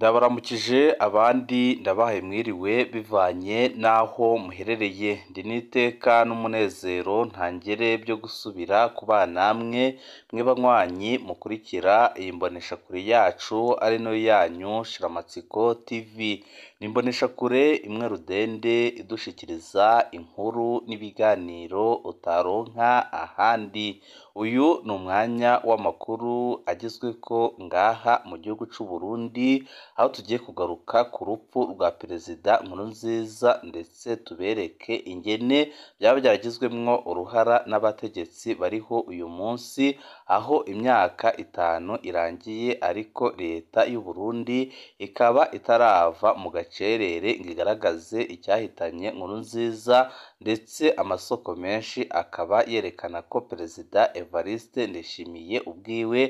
Ndabaramukije abandi ndabahaye mwiriwe bivanye n'aho muherereye, ndi n'iteka n'umunezero ntangere byo gusubira kubana namwe mwe banywanyi mukurikira iyi mboneshakure yacu ari nayo yanyu Shiramatsiko TV, ni imboneshakure imwe rudende idushikiriza inkuru n'ibiganiro utaronka ahandi, uyu ni umwanya w'amakuru agezweko ngaha mu gihugu c'u Burundi, aho tugiye kugaruka ku rupfu rwa Perezida Nkurunziza ndetse tubereke ingene vyaba vyaragizwemwo uruhara n'abategetsi bariho uyu munsi, aho imyaka 5 irangiye ariko leta y'u Burundi ikaba itarava mu gacerere ngo igaragaze icyahitanye Nkurunziza, ndetse amasoko menshi akaba yerekana ko Perezida Evariste Ndayishimiye ubwiwe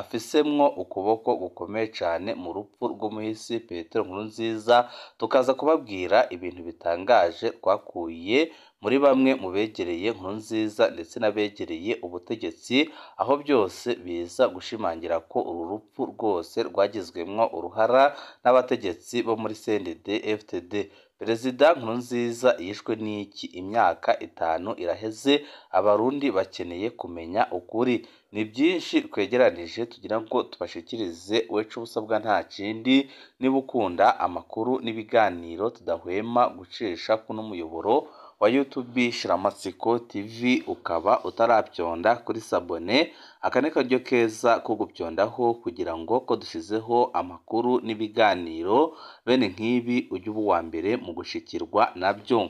afisemwo ukuboko gukomeye cane mu rupfu rw'umuhisi Petero Nkurunziza, tukaza kubabwira ibintu bitangaje twakuye muri bamwe mu begereye Nkurunziza ndetse n'abegereye ubutegetsi, aho byose biza gushimangira ko uru rupfu rwose rwagizwemwo uruhara n'abategetsi bo muri CNDD-FDD. Perezida Nkurunziza yishwe n'iki? Imyaka 5 iraheze, abarundi bakeneye kumenya ukuri. Ni byinshi twegeranije tugira ngo tubashikirize, wecu ubusabwa nta kindi, niba ukunda amakuru n'ibiganiro tudahwema gucisha kuno muyoboro wa YouTube Shiramatsiko TV, ukaba utaravyonda kuri sabone, aka ni karyo keza ko gupyondaho kugira ngo ko dushizeho amakuru n'ibiganiro bene nk'ibi ujye uba uwa mbere mu gushikirwa nabyo.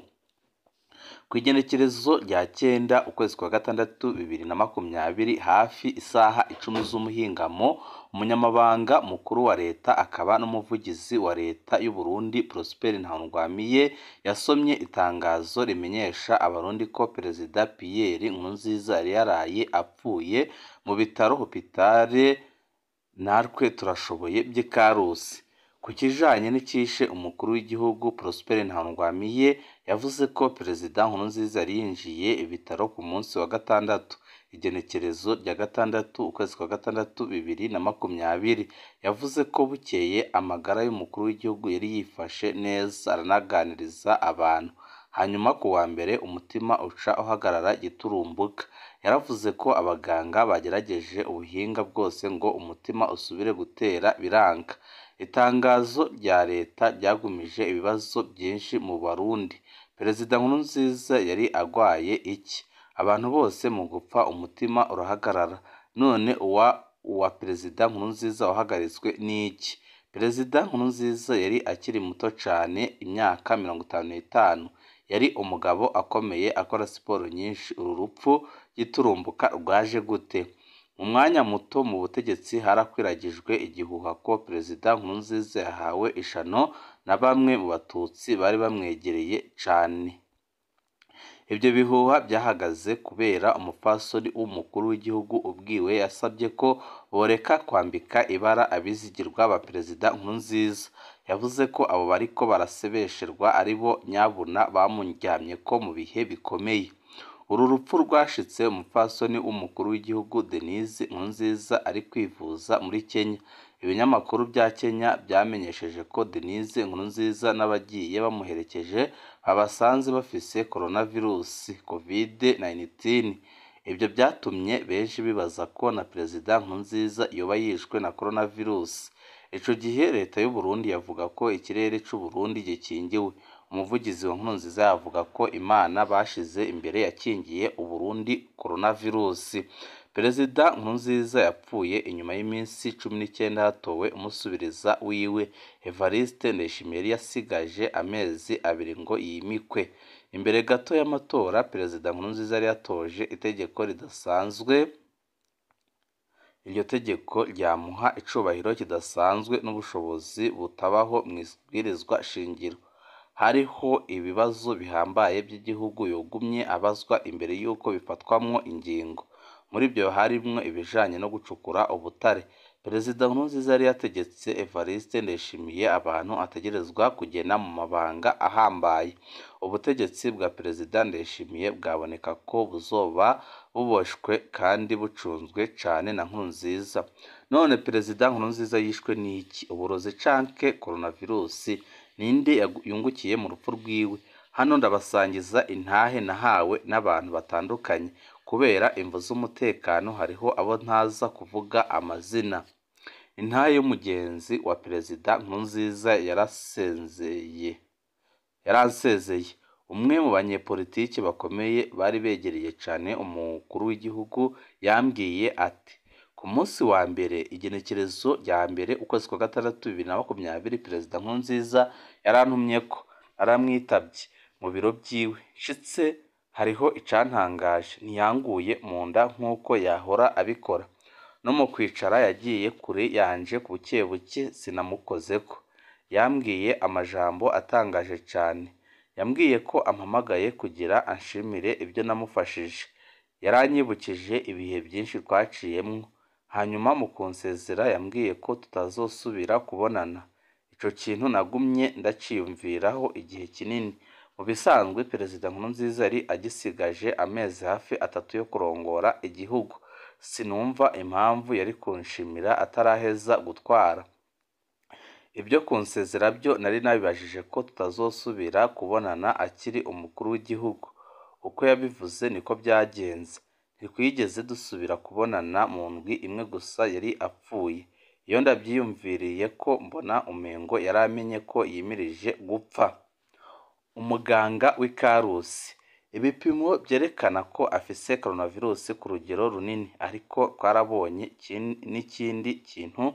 Kw'igenekerezo rya 9 ukwezi kwa gatandatu 2020 hafi isaha 10 z'umuhingamo, umunyamabanga mukuru wa leta akaba n'umuvugizi wa leta y'u Burundi Prosper Ntawugwamiye yasomye itangazo rimenyesha abarundi ko Perezida Pierre Nkurunziza yari yaraye apfuye mu bitaro Hôpital Natwe Turashoboye by'i Karusi. Ku kijanye n'icishe umukuru w'igihugu Prosper Ntawugwamiye yavuze ko Perezida Nkurunziza yari yinjiye ibitaro ku munsi wa gatandatu, igenekerezo rya 6 ukwezi kwa gatandatu 2020. Yavuze ko bukeye amagara y'umukuru w'igihugu yari yifashe neza, aranaganiriza abantu. Hanyuma ku wa mbere umutima uca uhagarara giturumbuka. Yaravuze ko abaganga bagerageje ubuhinga bwose ngo umutima usubire gutera biranga. Itangazo rya leta ryagumije ibibazo byinshi mu Barundi. Perezida Nkurunziza yari agwaye iki? Abantu bose mu gupfa umutima urahagarara, none uwa Perezida Nkurunziza wahagaritswe n'iki? Perezida Nkurunziza yari akiri muto cane, imyaka 55, yari umugabo akomeye akora siporo nyinshi. Uru rupfu giturumbuka rwaje gute? Mu mwanya muto mu butegetsi harakwiragijwe igihuha ko Perezida Nkurunziza yahawe ishano na bamwe mu batutsi bari bamwegereye cane. Ibyo bihuha byahagaze kubera umupfasoni w'umukuru w'igihugu ubwiwe yasabye ko boreka kwambika ibara abizigirwa ba Perezida Nkurunziza. Yavuze ko abo bariko barasebesherwa aribo nyabuna bamuryamyeko mu bihe bikomeye. Uru rupfu rwashitse umupfasoni w'umukuru w'igihugu Denise Nkurunziza ari kwivuza muri Kenya. Ibinyamakuru bya Kenya byamenyesheje ko Denise Nkurunziza n'abagiye bamuherekeje babasanze bafise coronavirus COVID-19. Ibyo byatumye benshi bibaza ko na Perezida Nkurunziza yoba yishwe na coronavirus. Ico gihe leta y'u Burundi yavuga ko ikirere c'u Burundi gikingiwe. Umuvugizi wa Nkurunziza yavuga ko Imana bashize imbere yakingiye u Burundi coronavirus. Perezida Nkurunziza yapfuye inyuma y'iminsi 19 hatowe umusubiriza wiwe. Evariste Ndayishimiye yari yasigaje amezi 2 ngo yimikwe. Imbere gato y'amatora, Perezida Nkurunziza yari yatoje itegeko ridasanzwe. Iryo tegeko ryamuha icubahiro kidasanzwe n'ubushobozi butabaho mw'ibwirizwa shingiro. Hariho ibibazo bihambaye by'igihugu yogumye abazwa imbere y'uko bifatwamwo ingingo. Muri byo harimwo ibijanye no gucukura ubutare. Perezida Nkurunziza yari yategetse Evariste Ndayishimiye abantu ategerezwa kugena mu mabanga ahambaye. Ubutegetsi bwa Perezida Ndayishimiye bwaboneka ko buzoba buboshwe kandi bucunzwe cane na Nkurunziza. None Perezida Nkurunziza yishwe n'iki? Uburozi canke coronavirus? Ninde yungukiye mu rupfu rwiwe? Hano ndabasangiza intahe nahawe n'abantu batandukanye. Kubera imvo z'umutekano hariho abo ntaza kuvuga amazina. Intahe y'umugenzi wa Perezida Nkurunziza yaransezeye. Umwe mu banyepolitiki bakomeye bari begereye cane umukuru w'igihugu yambwiye ati: ku munsi wa mbere, igenekerezo rya mbere, ukwezi kwa gatandatu 2020, Perezida Nkurunziza yarantumyeko, naramwitavye mu biro vyiwe. Nshitse hariho icantangaje, ntiyanguye mu nda nk'uko yahora abikora. No mu kwicara yagiye kure yanje bukebuke, sinamukozeko. Yambwiye amajambo atangaje cane. Yambwiye ko ampamagaye kugira anshimire ibyo namufashije. Yaranyibukije ibihe byinshi twaciyemwo. Hanyuma mu kunsezera yambwiye ko tutazosubira kubonana. Ico kintu nagumye ndaciyumviraho igihe kinini. Mu bisanzwe Perezida Nkurunziza yari agisigaje amezi hafi 3 yo kurongora igihugu. Sinumva impamvu yari kunshimira ataraheza gutwara. Ibyo kunsezera byo nari nabibajije ko tutazosubira kubonana akiri umukuru w'igihugu. Uko yabivuze niko byagenze. Ntitwigeze dusubira kubonana mu ndwi imwe gusa yari apfuye. Iyo ndavyiyumviriye ko mbona umengo yaramenye ko yimirije gupfa. Umuganga w'Ikarusi. Ibipimo vyerekana ko afise coronavirus ku rugero runini, ariko twarabonye n'ikindi kintu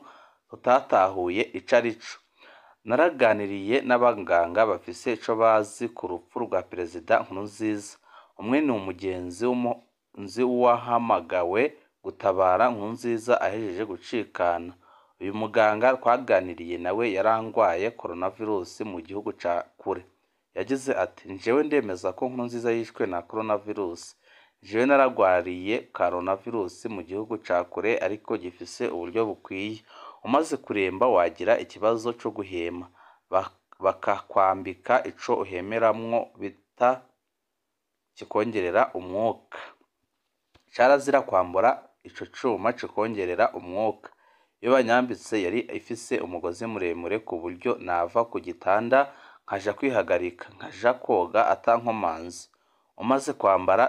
tutatahuye ico arico. Naraganiriye n'abaganga bafise ico bazi ku rupfu rwa Perezida Nkurunziza. Umwe ni umugenzi w'uwahamagawe gutabara Nkurunziza ahejeje gucikana. Uyu muganga twaganiriye nawe yarangwaye coronavirus mu gihugu ca kure. Yagize ati: "Jewe ndemeza ko Nkurunziza yishwe na coronavirus. Jewe naragwariye coronavirus mu gihugu ca kure ariko gifise uburyo bukwiye. Umaze kuremba wagira ikibazo co guhema, bakakwambika ico uhemeramwo bita kikongerera umwuka. Carazira kwambura ico cuma kikongerera umwuka. Iyo banyambitse yari ifise umugozi muremure ku buryo nava ku gitanda nkaja kwihagarika, nkaja koga atankomanzi. Umaze kwambara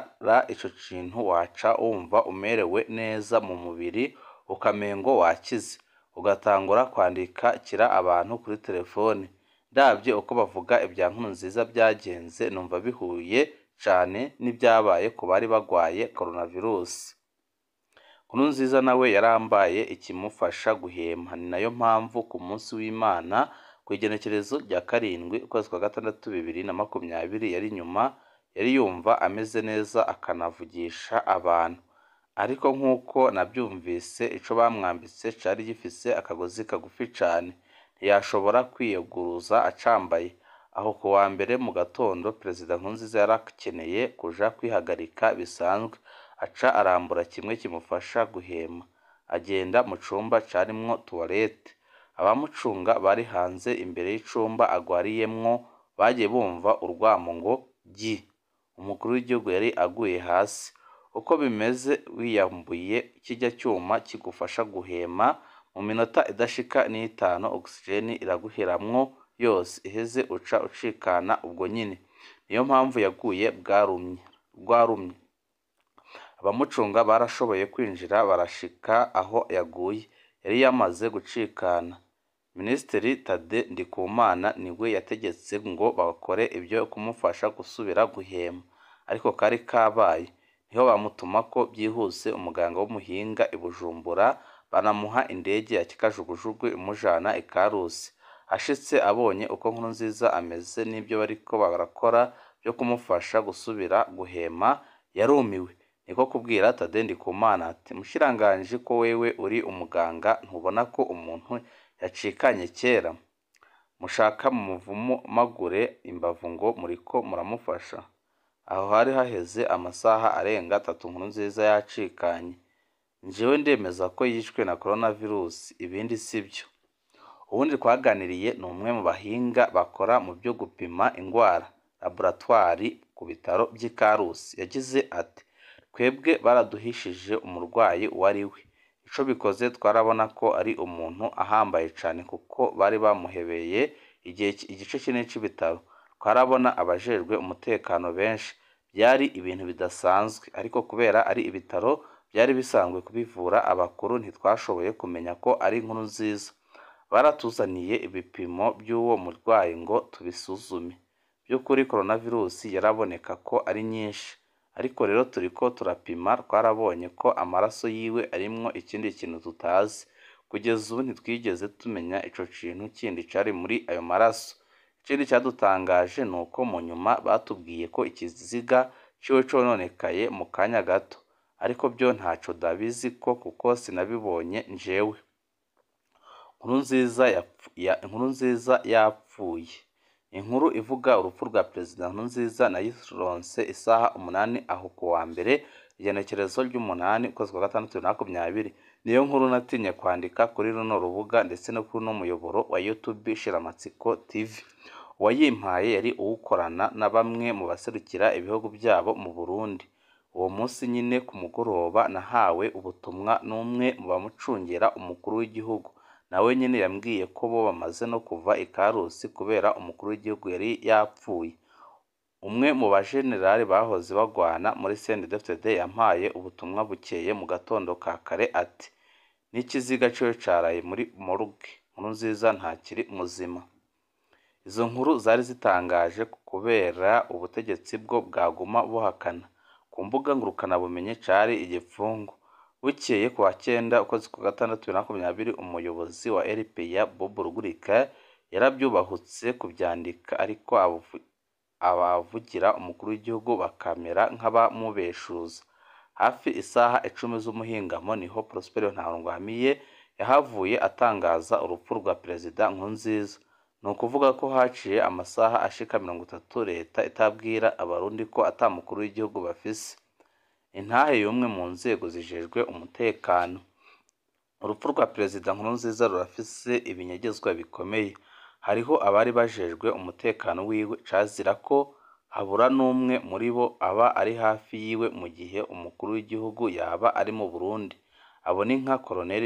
ico kintu waca wumva umerewe neza mu mubiri, ukamengo wakize, ugatangura kwandikira abantu kuri telefone. Ndavye uko bavuga ibya Nkurunziza byagenze, numva bihuye cane n'ivyabaye ku bari bagwaye coronavirus. Nkurunziza nawe yarambaye ikimufasha guhema. Ni nayo mpamvu ku munsi w'Imana kw'igenekerezo rya 7 ukwezi kwa gatandatu 2020 yari nyuma yari yumva ameze neza akanavugisha abantu. Ariko nk'uko navyumvise, ico bamwambitse cari gifise akagozi kagufi cane, ntiyashobora kwiyeguruza acambaye. Aho ku wa mbere mu gatondo Perezida Nkurunziza yarakeneye kuja kwihagarika bisanzwe, aca arambura kimwe kimufasha guhema, agenda mu cumba carimwo tuwarete. Abamucunga bari hanze imbere y'icumba agwariyemwo bagiye bumva urwamo ngo gi. Umukuru w'igihugu yari aguye hasi. Uko bimeze wiyambuye kirya cyuma kigufasha guhema, mu minota idashika n'itanu oxygene iraguheramwo yose, iheze uca ucikana ubwo nyene. Niyo mpamvu yaguye bwarumye. Abamucunga barashoboye kwinjira barashika aho yaguye, yari yamaze gucikana. Minisitiri Tade Ndikumana niwe yategetse ngo bakore ibyo kumufasha gusubira guhema, ariko kari kabaye. Niho bamutumako byihuse umuganga w'umuhinga i Bujumbura, banamuha indege ya kikajugujugu imujana i Karusi. Ashitse abonye uko Nkurunziza ameze n'ibyo bariko barakora byo kumufasha gusubira guhema, yarumiwe. Niko kubwira Tade Ndikumana ati: "Mushikiranganji, ko wewe uri umuganga ntubona ko umuntu yacikanye kera? Mushaka mumuvumagure imbavu ngo muriko muramufasha?" Aho hari haheze amasaha arenga 3 Nkurunziza yacikanye. Jewe ndemeza ko yishwe na coronavirus, ibindi sivyo. Uwundi twaganiriye ni umwe mu bahinga bakora mu byo gupima ingwara. laboratoire ku bitaro vy'i Karusi. Yagize ati: "Twebwe baraduhishije umurwayi uwari we. Ico bikoze twarabona ko ari umuntu ahambaye cane kuko bari bamuhebeye igice kinini c'ibitaro. Twarabona abajejwe umutekano benshi. Vyari ibintu bidasanzwe, ariko kubera ari ibitaro vyari bisanzwe kubivura abakuru ntitwashoboye kumenya ko ari Nkurunziza. Baratuzaniye ibipimo vy'uwo murwayi ngo tubisuzume. Vy'ukuri coronavirus yaraboneka ko ari nyinshi, ariko rero turiko turapima twarabonye ko amaraso yiwe arimwo ikindi kintu tutazi. Kugeza ubu ntitwigeze tumenya ico kintu kindi cari muri ayo maraso. Ikindi cadutangaje nuko mu nyuma batubwiye ko ikiziga ciwe cononekaye mu kanya gato, ariko vyo ntaco ndabiziko kuko sinabibonye jewe." Nkurunziza yapfuye. Inkuru ivuga urupfu rwa Perezida Nkurunziza nayironse isaha 8 aho kuwa mbere, igenekerezo ry'8 ukwezi kwa gatandatu 2020. Niyo nkuru natinye kwandika kuri runo rubuga ndetse no kuri uno muyoboro wa YouTube Shiramatsiko TV. Uwayimpaye yari uwukorana na bamwe mu baserukira ibihugu vyabo mu Burundi. Uwo munsi nyine ku mugoroba nahawe ubutumwa n'umwe mu bamucungera umukuru w'igihugu. Nawe nyene yambwiye ko bo bamaze no kuva i Karusi kubera umukuru w'igihugu yari yapfuye. Umwe mu bajenerali bahoze bagwana muri CNDD-FDD yampaye ubutumwa bukeye mu gatondo ka kare ati: "N'ikiziga ciwe caraye muri morgue, Nkurunziza ntakiri muzima." Izo nkuru zari zitangaje kubera ubutegetsi bwo bwaguma buhakana. Ku mbuga ngurukanabumenyi cari igipfungu. Bukeye kuwa 9 ukwezi kwa gatandatu 2020, umuyobozi wa RPA Bob Rugurika yaravyubahutse kuvyandika, ariko abavugira umukuru w'igihugu bakamera nk'abamubeshuza. Hafi isaha 10 z'umuhingamo niho Prosper Ntawugwamiye yahavuye atangaza urupfu rwa Perezida Nkurunziza. Ni ukuvuga ko haciye amasaha ashika 30 leta itabwira abarundi ko ata mukuru w'igihugu bafise. Intahe y'umwe mu nzego zijejwe umutekano. Urupfu rwa Perezida Nkurunziza rurafise ibinyegezwa bikomeye. Hariho abari bajejwe umutekano wiwe, cazira ko habura n'umwe muri bo aba ari hafi yiwe mu gihe umukuru w'igihugu yaba ari mu Burundi. Abo ni nka Colonel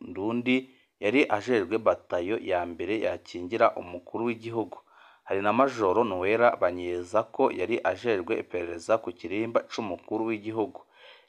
Ndundi yari ajejwe batayo ya mbere yakingira umukuru w'igihugu. Hari na Majoro Noella Banyezako yari ajejwe iperereza ku kirimba c'umukuru w'igihugu.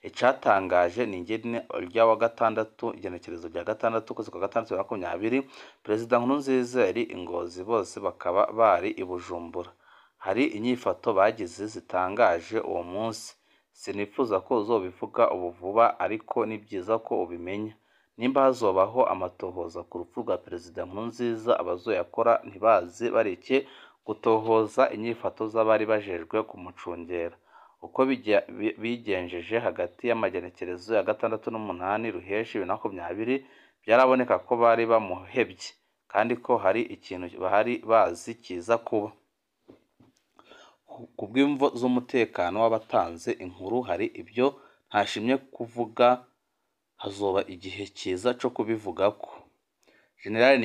Icatangaje ni ingene urya wa gatandatu, igenekerezo rya 6 ukwezi kwa gatandatu 2020, Perezida Nkurunziza yari i Ngozi, bose bakaba bari i Bujumbura. Hari inyifato bagize zitangaje uwo munsi. Sinifuza ko uzobivuga ubu vuba, ariko ni vyiza ko ubimenya. Nimba hazobaho amatohoza ku rupfu rwa Perezida Nkurunziza, abazoyakora ntibaze bareke gutohoza inyifato z'abari bajejwe kumucungera. Uko bigenjeje hagati y'amagenekerezo ya 6 n'8 Ruheshi 2020, vyaraboneka ko bari bamuhevye kandi ko hari ikintu bari bazi kiza kuba. Kubw'imvo z'umutekano w'abatanze inkuru, hari ivyo ntashimye kuvuga, hazoba igihe ciza co kubivugako. General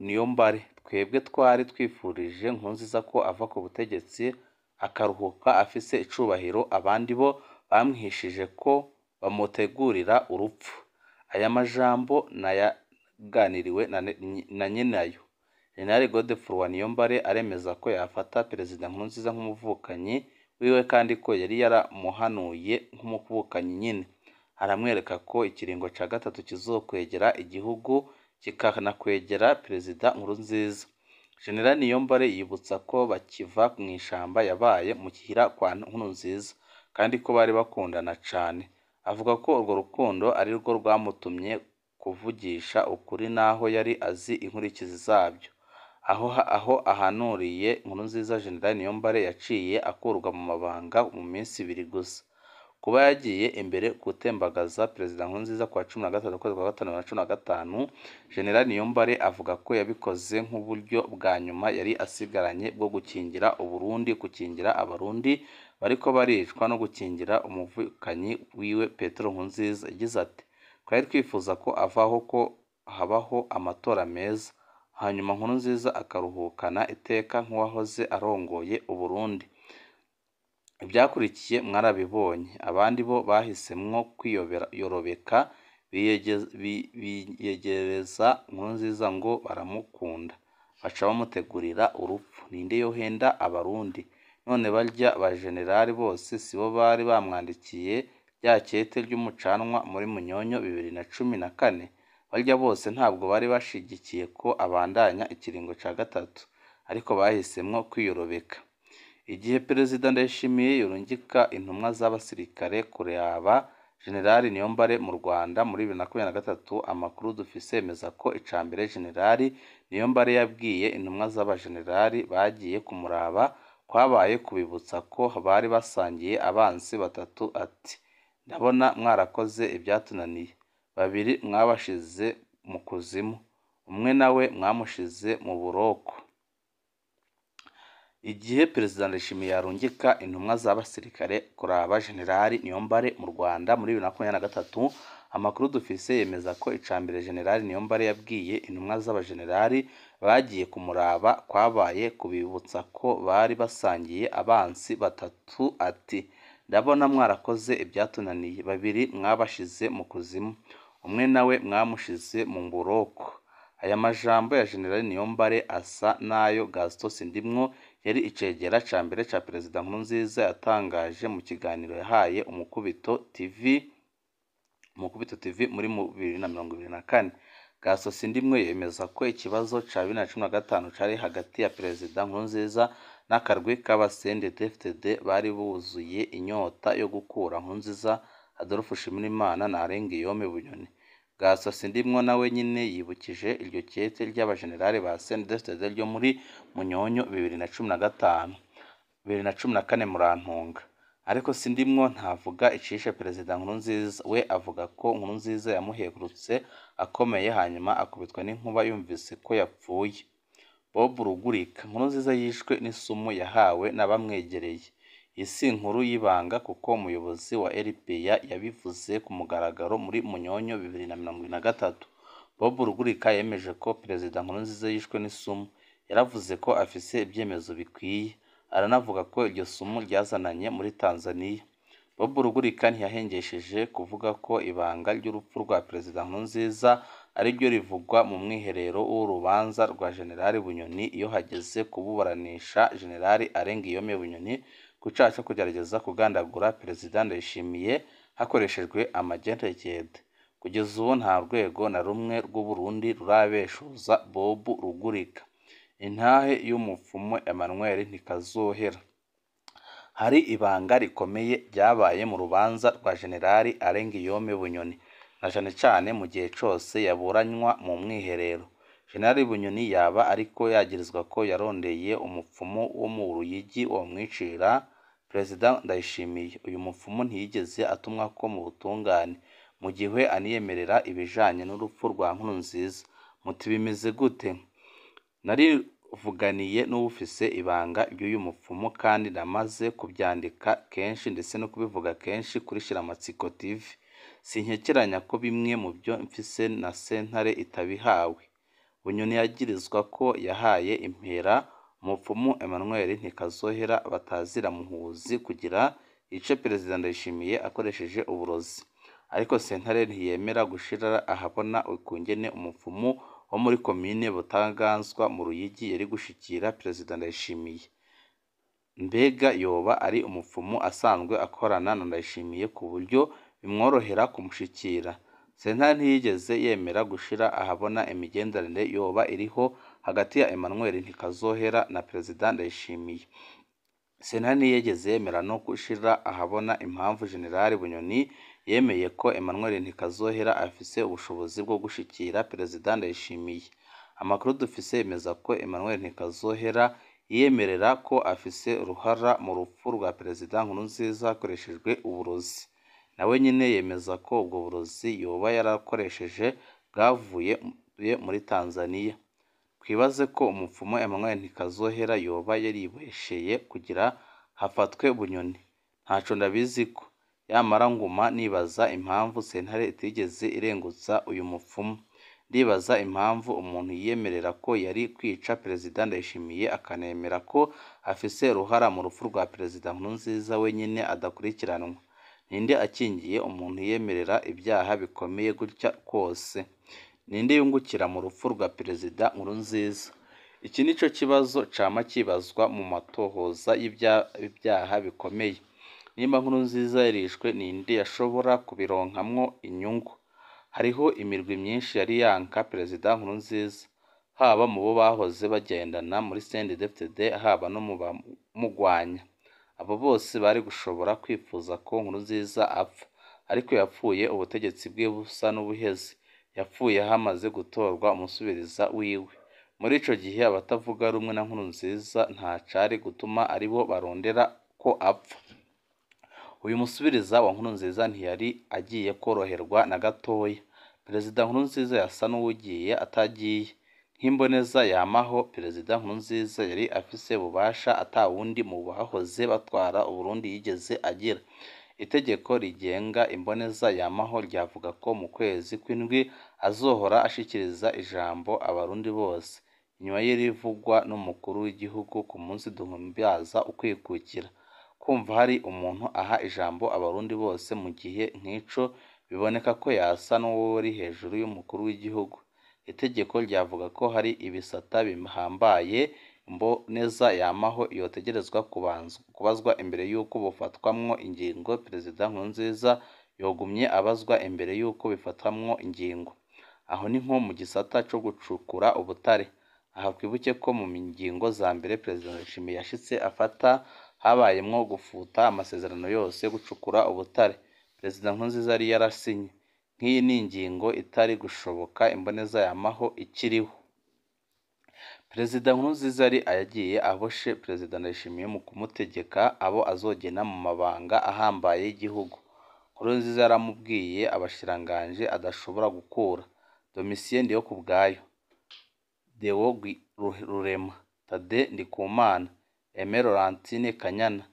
Niyombare: "Twebwe twari twifurije Nkurunziza ko ava ku butegetsi akaruhuka afise icubahiro, abandi bo bamwihishije ko bamutegurira urupfu." Aya majambo nayaganiriwe na nyenayo. General Godefroid Niyombare aremeza ko yafata Perezida Nkurunziza nk'umuvukanyi wiwe kandi ko yari yaramuhanuye nk'umuvukanyi nyene. Aramwereka ko ikiringo ca gatatu kizokwegera igihugu kikanakwegera Perezida Nkurunziza. General Niyombare yibutsa ko bakiva mw'ishamba yabaye muhira kwa Nkurunziza kandi ko bari bakundana cane. Avuga ko urwo rukundo arirwo rwamutumye kuvugisha ukuri naho yari azi inkurikizi zabyo. Aho ahanuriye Nkurunziza, General Niyombare yaciye akurwa mu mabanga mu minsi ibiri gusa. Kuba yagiye imbere gutembagaza Perezida Nkurunziza kuwa 13 ukwezi kwa gatanu 2015, General Niyombare avuga ko yabikoze nk'uburyo bwa nyuma yari asigaranye bwo gukingira Uburundi, gukingira Abarundi bariko baricwa no gukingira umuvukanyi wiwe Petero Nkurunziza. Yagize ati: "Twari twifuza ko avaho, ko habaho amatora meza, hanyuma Nkurunziza akaruhukana iteka nk'uwahoze arongoye Uburundi." Ivyakurikiye mwarabibonye. Abandi bo bahisemwo kwiyorobeka, biyegereza Nkurunziza ngo baramukunda, baca bamutegurira urupfu. Ninde yohenda abarundi? None barya ba generali bose sibo bari bamwandikiye rya kete ry'umucanwa muri Munyonyo 2014? Barya bose ntabwo bari bashigikiye ko abandanya ikiringo ca gatatu, ariko bahisemwo kwiyorobeka. Igihe Perezida Ndayishimiye yorungika intumwa z'abasirikare kuraba Generali Niyombare mu Rwanda muri 2023, amakuru dufise yemeza ko icambere Generali Niyombare yabwiye intumwa z'abajenerali bagiye kumuraba kwabaye kubibutsa ko bari basangiye abansi batatu, ati: "Ndabona mwarakoze ibyatunaniye, babiri mwabashize mu kuzimu, umwe nawe mwamushize mu buroko." Igihe Perezida Ndayishimiye yarungika intumwa z'abasirikare kuraba Generali Niyombare mu Rwanda muri 2023, amakuru dufise yemeza ko icambere Generali Niyombare yabwiye intumwa z'abajenerali bagiye kumuraba kwabaye kubibutsa ko bari basangiye abansi batatu, ati: "Ndabona mwarakoze ibyatunaniye, babiri mwabashize mu kuzimu, umwe nawe mwamushize mu buroko." Aya majambo ya Generali Niyombare asa n'ayo Gaston Sindimwo yari icegera ca mbere ca Perezida Nkurunziza yatangaje mu kiganiro yahaye Umukubito TV muri 2024. Gaston Sindimwo yemeza ko ikibazo ca 2015 cari hagati ya Perezida Nkurunziza n'akarwi k'aba CNDD-FDD bari buzuye inyota yo gukura Nkurunziza, Adolphe Nshimirimana na Alain Guillaume Bunyoni. Gaston Sindimwo nawe nyene yibukije iryo kete ry'abajenerali ba CNDD-FDD ryo muri Munyonyo 2015, 2014 Murantunga. Ariko Sindimwo ntavuga icishe Perezida Nkurunziza, we avuga ko Nkurunziza yamuhegurutse akomeye hanyuma akubitwa n'inkuba yumvise ko yapfuye. Bob Rugurika: Nkurunziza yishwe n'isumu yahawe n'abamwegereye. Iyi si inkuru y'ibanga kuko umuyobozi wa RPA yabivuze ku mugaragaro muri Munyonyo 2023. Bob Rugurika yemeje ko Perezida Nkurunziza yishwe n'isumu. Yaravuze ko afise ibyemezo bikwiye, aranavuga ko iryo sumu ryazananye muri Tanzania. Bob Rugurika ntiyahengesheje kuvuga ko ibanga ry'urupfu rwa Perezida Nkurunziza ariryo rivugwa mu mwiherero w'urubanza rwa Generali Bunyoni iyo hageze kuburanisha Generali Alain Guillaume Bunyoni ku caha co kugerageza kugandagura Perezida Ndayishimiye hakoreshejwe amagentegende. Kugeza ubu nta rwego na rumwe rw'Uburundi rurabeshuza Bob Rugurika. Intahe y'umupfumu Emmanuel ntikazohera. Hari ibanga rikomeye ryabaye mu rubanza rwa Generali Alain Guillaume Bunyoni, na cane cane mu gihe cose yaburanywa mu mwiherero. Generali Bunyoni yaba ariko yagirizwa ko yarondeye umupfumu wo mu Ruyigi womwicira Perezida Ndayishimiye. Uyu mupfumu ntiyigeze atumwako mu butungane, mu gihe aniyemerera ibijanye n'urupfu rwa Nkurunziza. Muti bimeze gute? Narivuganiye n'uwufise ibanga ry'uyu mupfumu kandi namaze kuvyandika kenshi ndetse no kubivuga kenshi kuri Shiramatsiko TV. Sinkekeranya ko bimwe mu byo mfise na sentare itabihawe. Bunyoni yagirizwa ko yahaye impera umupfumu Emmanuel Ntikazohera batazira Muhuzi kugira yice Perezida Ndayishimiye akoresheje uburozi. Ariko sentare ntiyemera gushira ahabona ukungene umupfumu wo muri komine Butaganzwa mu Ruyigi yari gushikira Perezida Ndayishimiye. Mbega yoba ari umupfumu asanzwe akorana na Ndayishimiye ku buryo bimworohera kumushikira? Sentare ntiyigeze yemera gushira ahabona imigenderanire yoba iriho hagati ya Emmanuel Ntikazohera na Perezida Ndayishimiye. Sentare ntiyigeze yemera no gushira ahabona impamvu Generali Bunyoni yemeye ko Emmanuel Ntikazohera afise ubushobozi bwo gushikira Perezida Ndayishimiye. Amakuru dufise yemeza ko Emmanuel Ntikazohera yiyemerera ko afise uruhara mu rupfu rwa Perezida Nkurunziza hakoreshejwe uburozi. Nawe nyene yemeza ko ubwo burozi yoba yarakoresheje bwavuye muri Tanzania. Twibaze ko umupfumu Emmanuel Ntikazohera yoba yaribesheye kugira hafatwe Bunyoni. Ntaco ndabiziko. Yamara nguma nibaza impamvu sentare itigeze irengutsa uyu mupfumu. Ndibaza impamvu umuntu yiyemerera ko yari kwica Perezida Ndayishimiye akanemera ko afise uruhara mu rupfu rwa Perezida Nkurunziza wenyene adakurikiranwa. Ninde akingiye umuntu yiyemerera ibyaha bikomeye gutya kose? Ninde yungukira mu rupfu rwa Perezida Nkurunziza? Iki nico kibazo cama kibazwa mu matohoza y'ibyaha bikomeye. Nimba Nkurunziza yarishwe, ninde yashobora kubironkamwo inyungu? Hariho imirwi myinshi yari yanka Perezida Nkurunziza, haba mu bo bahoze bagendana muri CNDD-FDD, haba no mu bamugwanya. Abo bose bari gushobora kwifuza ko Nkurunziza apfa, ariko yapfuye ubutegetsi bwiwe busa n'ubuheze. Yapfuye hamaze gutorwa umusubiriza wiwe. Muri ico gihe abatavuga rumwe na Nkurunziza nta cari gutuma aribo barondera ko apfa. Uyu musubiriza wa Nkurunziza ntiyari agiye koroherwa na gatoya. Perezida Nkurunziza yasa n'uwugiye atagiye. Nk'imboneza yamaho, Perezida Nkurunziza yari afise ububasha atawundi mu bahoze batwara Uburundi yigeze agira. Itegeko rigenga imboneza yamaho ryavuga ko mu kwezi kw'indwi azohora ashikiriza ijambo abarundi bose, inyuma y'irivugwa n'umukuru w'igihugu ku munsi duhimbaza ukwikukira. Kumva hari umuntu aha ijambo abarundi bose mu gihe nk'ico biboneka ko yasa n'uwuri hejuru y'umukuru w'igihugu. Itegeko ryavuga ko hari ibisata bihambaye imboneza yamaho yotegerezwa kubazwa imbere y'uko bufatwamwo ingingo. Perezida Nkurunziza yogumye abazwa imbere y'uko bifatwamwo ingingo. Aho ni nko mu gisata co gucukura ubutare. Aha twibuke ko mu ngingo za mbere Perezida Ndayishimiye yashitse afata habayemwo gufuta amasezerano yose yo gucukura ubutare Perezida Nkurunziza yari yarasinye. Nk'iyi ni ingingo itari gushoboka imboneza yamaho ikiriho. Perezida Nkurunziza yari yagiye aboshe Perezida Ndayishimiye mu kumutegeka abo azogena mu mabanga ahambaye y'igihugu. Nkurunziza yaramubwiye abashikiranganji adashobora gukura: Domitien Ndihokubwayo, Deo Rurema, Thadée Ndikumana, Aimé Laurentine Kanyana.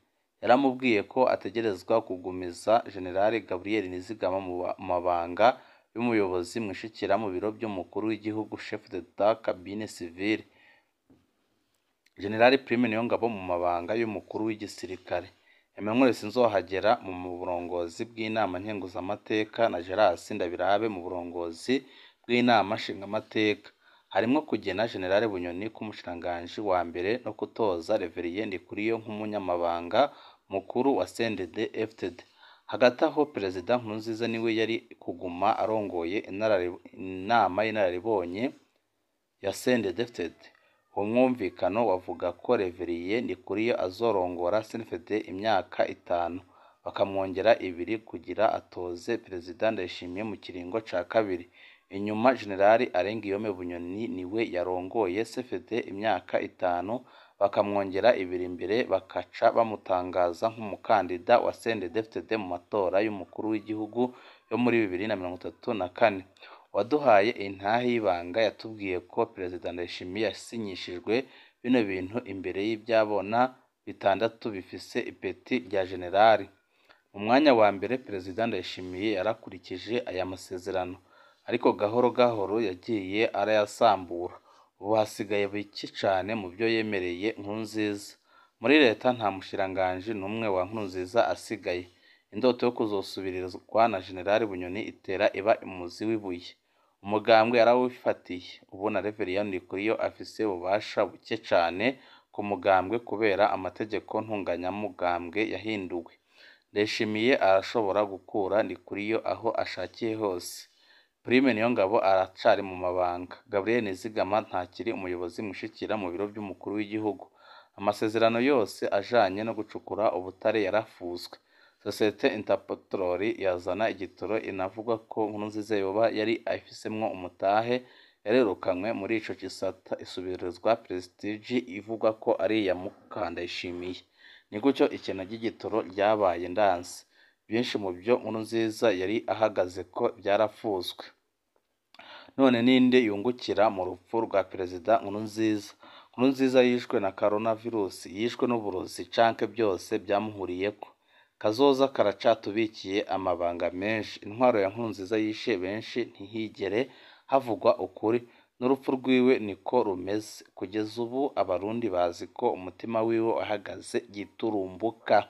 Yaramubwiye ko ategerezwa kugumiza General Gabriel Nizigama mu mabanga y'umuyobozi mwishikira mu biro vy'umukuru w'igihugu, chef d'état cabine civile, General Prime Niyongabo mu mabanga y'umukuru w'igisirikare, Emmanuel Sinzohagera mu burongozi bw'inama nkenguzamateka na Gerard Ndabirabe mu burongozi bw'inama nshingamateka. Harimwo kugena General Bunyoni nk'umushikiranganji wa mbere no kutoza Reverien Ndikuriyo nk'umunyamabanga mukuru wa CNDD-FDD. Hagati aho Perezida Nkurunziza niwe yari kuguma arongoye inama y'inararibonye ya CNDD-FDD. Uwo mwumvikano wavuga ko Reverien Ndikuriyo azorongora CNDD-FDD imyaka 5, bakamwongera 2 kugira atoze Perezida Ndayishimiye mu kiringo ca kabiri. Inyuma General Alain Guillaume Bunyoni niwe yarongoye CFD imyaka 5, bakamwongera 2 imbere bakaca bamutangaza nk'umukandida wa CNDD-FDD mu matora y'umukuru w'igihugu yo muri 2034. Uwaduhaye intahe y'ibanga yatubwiye ko Perezida Ndayishimiye yasinyishijwe bino bintu imbere y'ivyabona 6 bifise ipeti rya generali. Mu mwanya wa mbere Perezida Ndayishimiye yarakurikije aya masezerano, ariko gahoro gahoro yagiye arayasambura. Ubu hasigaye bike cane mu vyo yemereye Nkurunziza. Muri leta nta mushikiranganji n'umwe wa Nkurunziza asigaye. Indoto yo kuzosubirizwa na General Bunyoni itera iba umuzi w'ibuye. Umugambwe yarawifatiye. Ubu na Reverien Ndikuriyo afise ububasha buke cane ku mugambwe kubera amategeko ntunganyamugambwe yahinduwe. Ndayishimiye arashobora gukura Ndikuriyo aho ashakiye hose. Prime Niyongabo aracari mu mabanga. Gabriel Nizigama ntakiri umuyobozi mwishikira mu biro vy'umukuru w'igihugu. Amasezerano yose ajanye no gucukura ubutare yarafuswe. Sosiyete Interpetrol yazana igitoro inavugwa ko Nkurunziza yoba yari ayifisemwo umutahe yarirukanywe muri ico gisata, isubirizwa Prestige ivugwa ko ari iya Mukandayishimiye. Ni gutyo ikena ry'igitoro ryabaye ndanse. Byinshi mu vyo Nkurunziza yari ahagaze ko vyarafuswe. None ninde yungukira mu rupfu rwa Perezida Nkurunziza? Nkurunziza yishwe na coronavirus, yishwe n'uburozi canke byose byamuhuriyeko. Kazoza karacatubikiye amabanga menshi. Intwaro ya Nkurunziza yishe benshi ntihigere Havugwa ukuri, n'urupfu rwiwe niko rumeze. Kugeza ubu Abarundi bazi ko umutima wiwe wahagaze giturumbuka.